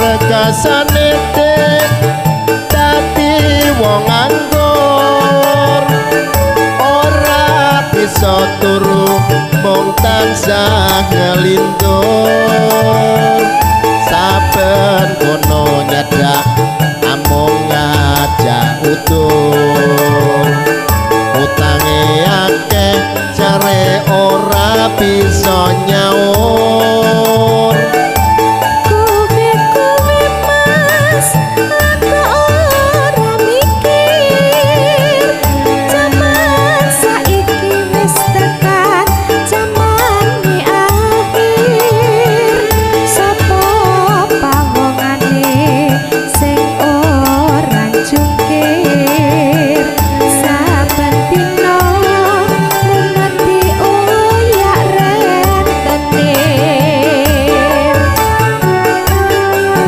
Rekasane dek dadi wong nganggur, ora bisa turu, mung tansah ngelindur.